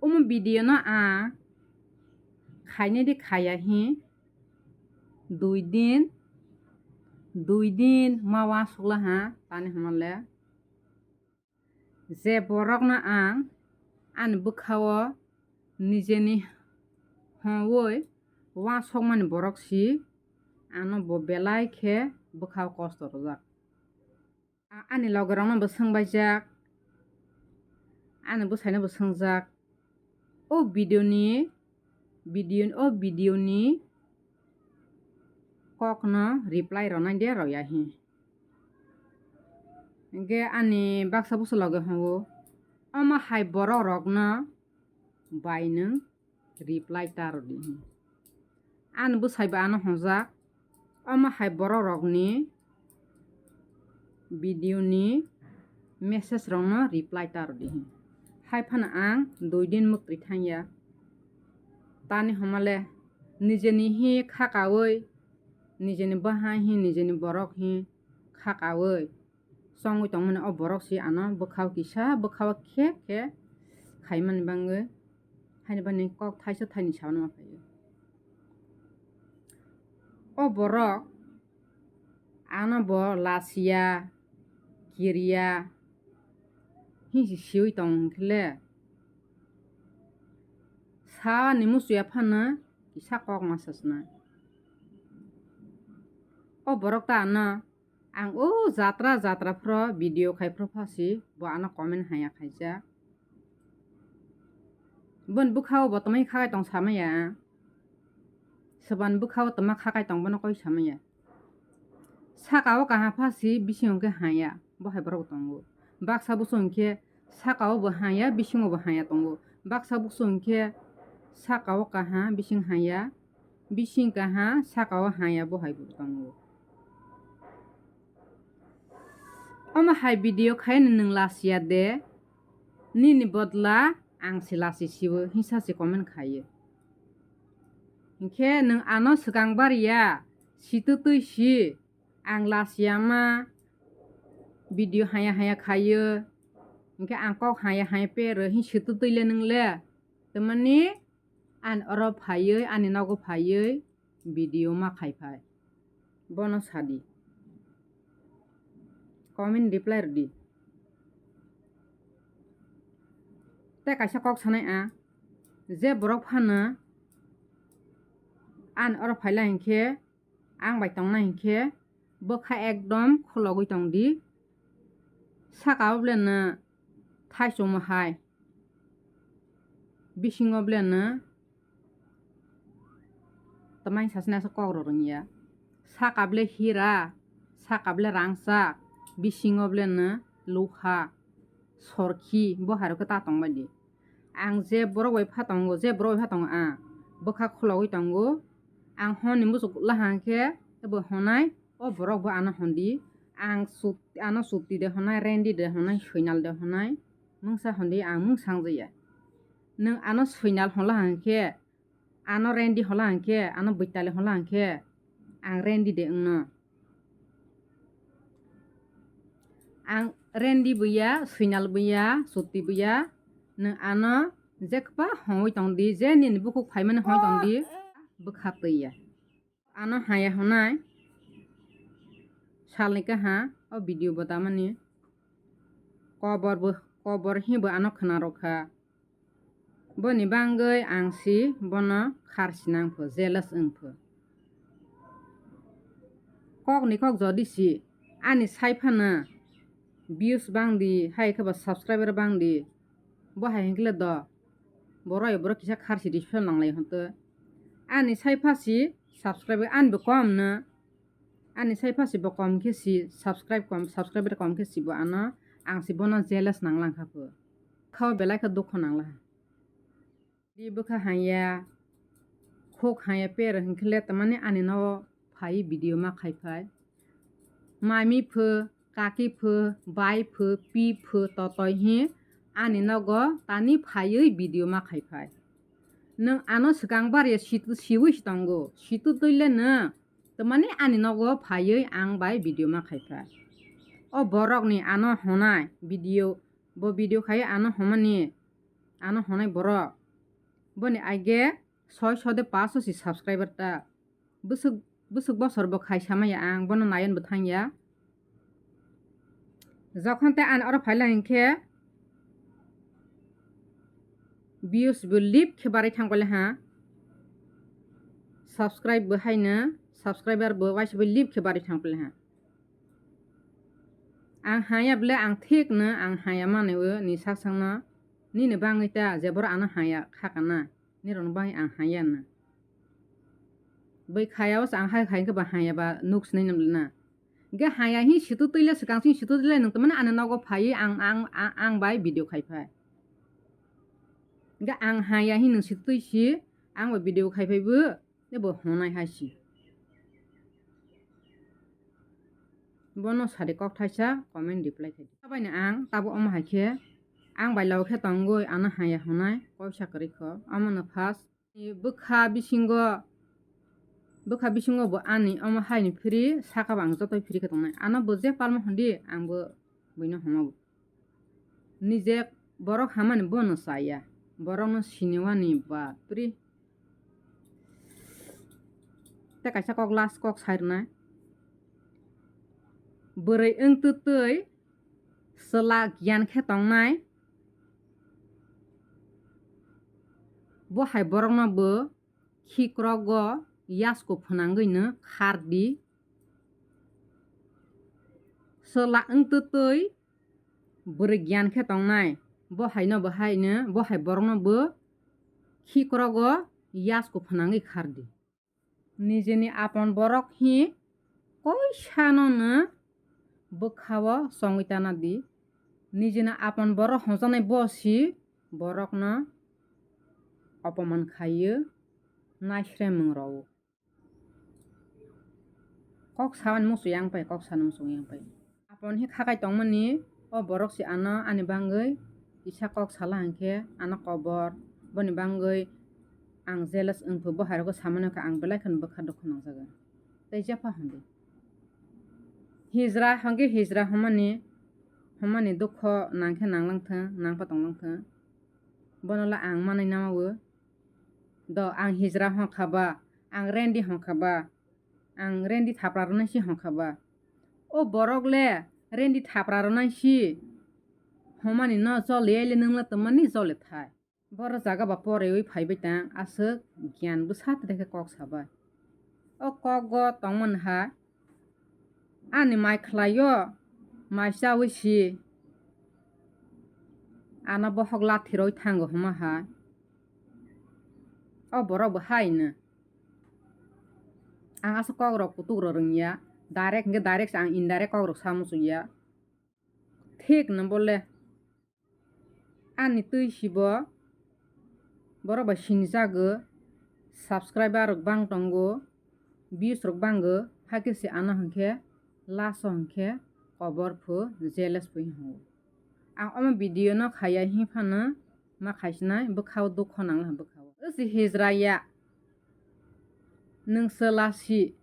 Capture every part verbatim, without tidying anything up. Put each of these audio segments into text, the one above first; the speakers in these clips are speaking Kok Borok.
Omo video no ang khainai di khaya hi dui din, dui din ma uansukla ha, tani hwnle je borok no ang ani bwkha o nijeni hwnwi uansukmani borok si ano bo belai khe bwkha o kosto rwjak. A-, ani logerokno bo swngbaijak, ani bwsaino bo swngjak. O video ni, video, o video ni kokno reply rwnai de rwya hi. Hwnkhe ani baksa bwsa loge hwngo, omo hai borok rokno bai nwng reply ta rwdi hi. Ani bwsai bo ano hwnjak, omo hai borok rokni video ni message rokno reply ta rwdi hi. Hai phano ang dui din mwktwi thangya. Tani hwnmale nijeni hi khakaui, nijeni bahai hi, nijeni borok hi khakaui chongwi tongmani o borok si ano bwkhao kisa, bwkhao khe khe khaimani bangwi haini bani kok thaisa thaini saui ma phaio. O borok ano bo lasiya, kiriya hinsi siui tong hwnkhe le sa ni musuya phano kisa kok ma sasnai. O borok ta ano ang o jatra jatra phro video khai phro phasi bo ano comment haya khaijak. Boni bwkhao bo twmai khakai tong samaya. Swbani bwkhao twma khakai tong bono koi samaya. Saka o kaha phasi bisingo khe haya bo hai borok tongo. Baksa bwsong khe saka o bo haya bisingo bo haya tongo. Baksa bwsong khe saka o kaha bising haya. Bising kaha saka o haya bo hai bo tongo. Omo hai video khaino nwng lasiya de, nini bodla ang se lasi sibo hinsa se comment khaio. Hinkhe nwng ano swkang bariya, sitwtwi si, ang lasiya ma video haya haya khaio, hinkhe ang kok haya haya pero hin sitwtwi le nwng le, tamani Ani oro phaiwi, ani nogo phaiwi video ma khai phai. Bono sadi. Comment reply rwdi. Tei kaisa kok sanai ang, je borok phano ani oro phaila hinkhe, ang bai tongna hinkhe bwkha ekdom khulogwi tongdi. Saka o beleno thaichungmo hai, bisingo beleno tamai sasina sa kok rw rwngya. Saka bele hira, saka bele rangchak, bisingo beleno lukha, sorkhi, bo hai rok khe ta tongbaidi. Ang je borok bai pha tongo, je borok bai pha tongo ang, bwkha khulogwi tongo. Ang honni muchuk lahang khe ebo honai, o borok bo ano hondi. Ang sut-, ano Sutti de honai, Rendi de honai, Soinal de honai, mungsa hondi ang mung sangjaya. Nwng ano Soinal honla hang khe, ano Rendi honla hang khe, ano Boitali honla hang khe, ang Rendi de wngno. Ang Rendi buya, Soinal buya, Sutti buya, nwng ano jekpa hongwi tongdi, je nini bukhuk phaimani hongwi tongdi, bwkha twiya. Ano haya honai salni kaha o video bo damani kobor bo, kobor hi bo ano khna rokha. Boni bangwi ang si bono khar sinang pho, jealous wng pho. Kok ni kok jodi si ani sai phano views bangdi, hai khe ba subscriber bangdi, bo hai hinkle do, borok borok kisa khar si di phel nanglai hwn to. Ani sai pha si subscriber ani bo kom no, ani sai pha si bo kom khe si subscribe kom, subscriber kom khe si bo ano, ang si bono jealous nang lang kha pho. Khao belai khe dukho nang la. Di bwkha hanya, khuk hanya per hinkhe le tamani ani nogo phai video ma khai phai. Mami pho, kaki pho, bai pho, pi pho, totoi hi ani nogo tani phaiwi video ma khai phai. Nwng ano swkang bar ya situ siwi si tongo, situ twi le nwng tamani ani nogo phaiwi ang bai video ma khai phai. O borok ni ano honai video, bo video khai ano homani Ano honai borok. Boni age soi so de paso si subscriber ta. Bwswk, bwswk bosor bo khai samaya ang, bono nayon bo thangya. Jokhon te ani oro phaila hinkhe views bo lip khe barai thang pale ha. Subscribe bo haino, subscriber bo waisa bo lip khe barai thang pale ha. Ang haya bole ang thik no, ang haya mani o ni sak sak no, nini bangwi ta je boro ano haya kha kana, ni rok no bangwi ang haya na. Bai khaya o ang hai khai khe ba haya ba nuk sinai nam na. Ge haya hi situ twi le swkang sing situ twi le nwng tongmani ani nogo phai ang, ang, ang, ang bai video khai phai. Ge ang haya hi nwng situ twi si ang bai video khai phai bo. Tei bo honai hai si. Bono sadi kok thaisa comment reply khai di. Abaino ang tabo omo hai khe ang bai labo khe tongwi ano haya honai koisa kwrwi kho. Omono first bwkha bisingo, bwkha bisingo bo ani omo haini free saka bo ang jotoi free khe tongnai. Ano bo je palma hondi ang bo buino homa bo. Nije borok hamani bono chaya, borokno siniwani bapri. Tei kaisa kok last kok sai rwnai. Bwrwi wng twtwi chwla giyan khe tongnai. Bo hai borokno bo khikrogo yasko phwnangwi no khar di. Chwla wng twtwi bwrwi giyan khe tongnai, bo haino bo haino, bo hai borokno bo khikrogo yasko phwnangwi khar di. Nijini apon borok hi koisano no bwkha-o chongwi tana di. Nijini apon borok hwnjaknai bo si borokno opoman khaiwi naisremung rwo. Kok samani muchung yang pai, kok sani muchung yang pai. Apon hi khakai tongmani, o borok si ano ani bangwi kisa kok sala hinkhe ano kobor, boni bangwi ang jealous wngphu, bo hai rokgo samani kha ang belai kheno bwkha dukhu nangjago. Tei jepha hwnwi hijra hwnkhe hijra hwnmani, hwnmani dukho nangkhe nanglang thung, nangpa tonglang thung. Bono le ang manwi namawo. Do ang hijra hwnkha ba, ang rendi hwnkha ba, ang rendi thapra rwnai si hwnkha ba. O borok le rendi thapra rwnai si hwnmani no joli ai le nwng le tongmani joli thai. Boro jaga ba poraiwi phaibai tang aswk giyan bwsa twi khe kok sabai. O kokgo tongmani ha ani mai khlaio, mai chawi si ano bohok lathi roi thango hwnma hai. O borok bo hai hwno. Ang aswk kok rok kutuk rok rwngya, direct hwnkhe direct se ang indirect kok rok sa muchungya. Thik no bole. Ani twi si bo borok bai sinijago, subscriber rok bang tongo, views rok bango, hakhe se ano hwnkhe last o hwnkhe kobor phu jealous phu hinwi. Ang omo video no khaiya hinphano ma khaisinai bwkhao dukho nangla bwkhao. O si hijra ya, nwng chwla si,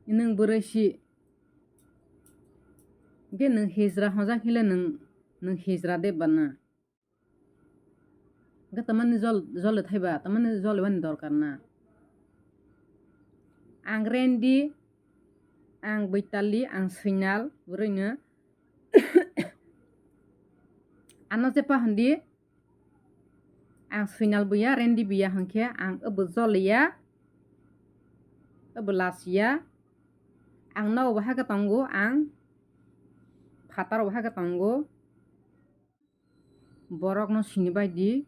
nwng bwrwi si, hwnkhe nwng hijra hwnjak hinle nwng, nwng hijra de bana. Hwnkhe tamani jol, jole thaiba, tamani jole bani dorkar na. Ang rendi, ang boitali, ang swinal, bwrwino. Ano jepa hwndi, ang swinal buya, rendi buya hwnkhe ang obo joliya, obo lasiya. Ang nogo bo hakhe tongo, ang phataro bo hakhe tongo. Borokno sinibai di.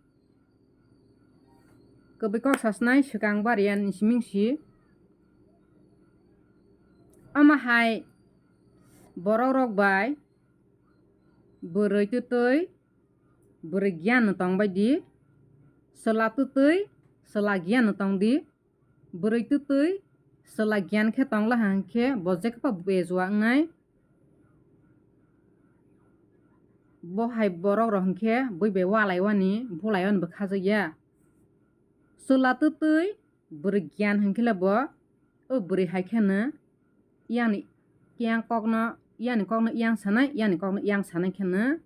Kwbwi kok sasnai swkang bariya ni siming si. Omo hai borok rok bai bwrwi twtwi bwrwi giyan no tongbai di, chwla twtwi chwla giyan no tong di. Bwrwi twtwi chwla giyan khe tongla hwnkhe bo jekpa bejua wngnai. Bo hai borok rok hwnkhe bui bai walaiwani, bulaiwani bwkha jakya. Chwla twtwi bwrwi giyan hwnkhe le bo o bwrwi hai kheno yani yang kokno, yani kokno yang sanai, yani kokno yang sanai kheno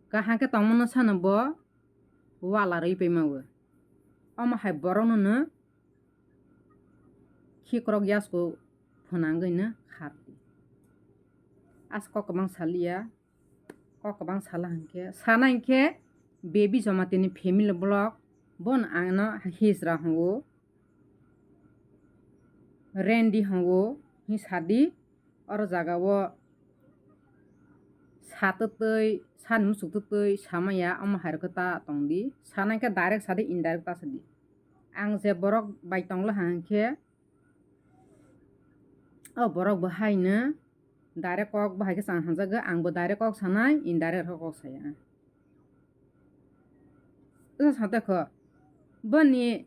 kaham khe tongmano sano bo wala rwi paima o. Omo hai borokno no khikrok yasko phwnangwi no khardi. As kok kwbang saliya, kok kwbang sala hinkhe, sana hinkhe Baby Jamatia ni family block, bon ang no hijra hwngo, rendi hwngo, hi sadi, oro jaga o sa twtwi, sani muchuk twtwi samaya, omo hai rokhe ta tongdi, sana hinkhe direct sadi, indirect ta sadi. Ang je borok bai tongla hinkhe, o borok bo haino direct kok bahai khe chang hamjakgo, ang bo direct kok sanai, indirect khe kok saya. Wngkha sa tei kho, boni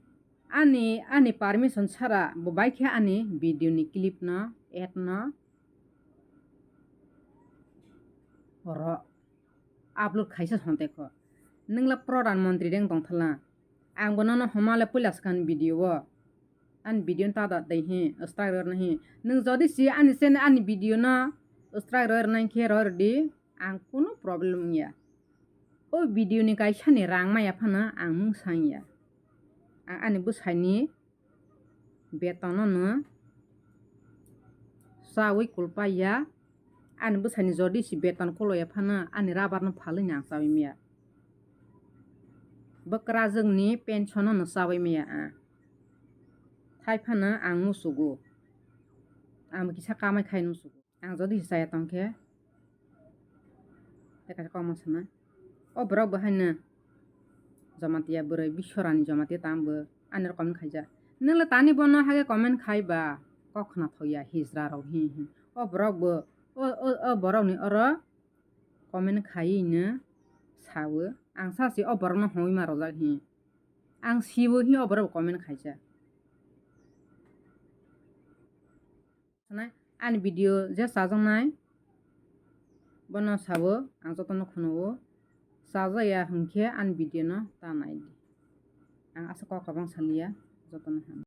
ani, ani permission sara bo bai khe ani video ni clip no, ad no oro upload khaisa sonte kho. Nwngla Pradhan Mantri reng tongthala. Ang bo nono homa le puila swkang video o. Ani video no tada dei hi, strike rw rwna hi. Nwng jodi si ani channel, ani video no strike rw rwna hinkhe rw rwdi, ang kunu problem wngya. O video ni kaisa ni rang maya phano ang mungsa wngya. Ang ani bwsai ni beton no chawi kulpai ya. Ani bwsai ni jodi si beton kulo ya phano ani rabar no phalwi ni ang chawi maya. Bwkrajwk ni pension no chawi maya ang. Thai phano ang musugo. Ang kisa kamai khai musugo. Ang jodi si chaya tongkhe, tei kaisa kokma sana. O borok bo haino Jamatia bwrwi, Biswarani Jamatia tamo bo ani rok comment khaijak. Nwng le tani bono hage comment khai ba, kok khna thokya hijra rok hi hi. O borok bo, o, o, o borok ni oro comment khaiwi no sao. Ang sa si o borok no hongwi ma rojak hi. Ang sibo hi o borok bo comment khaijak. Sanai, ani video je chajaknai, bono sabo, ang jotono khunuo, chajaya hwnkhe ani video no ta naidi. Ang aswk kok kwbang saliya, jotono ham.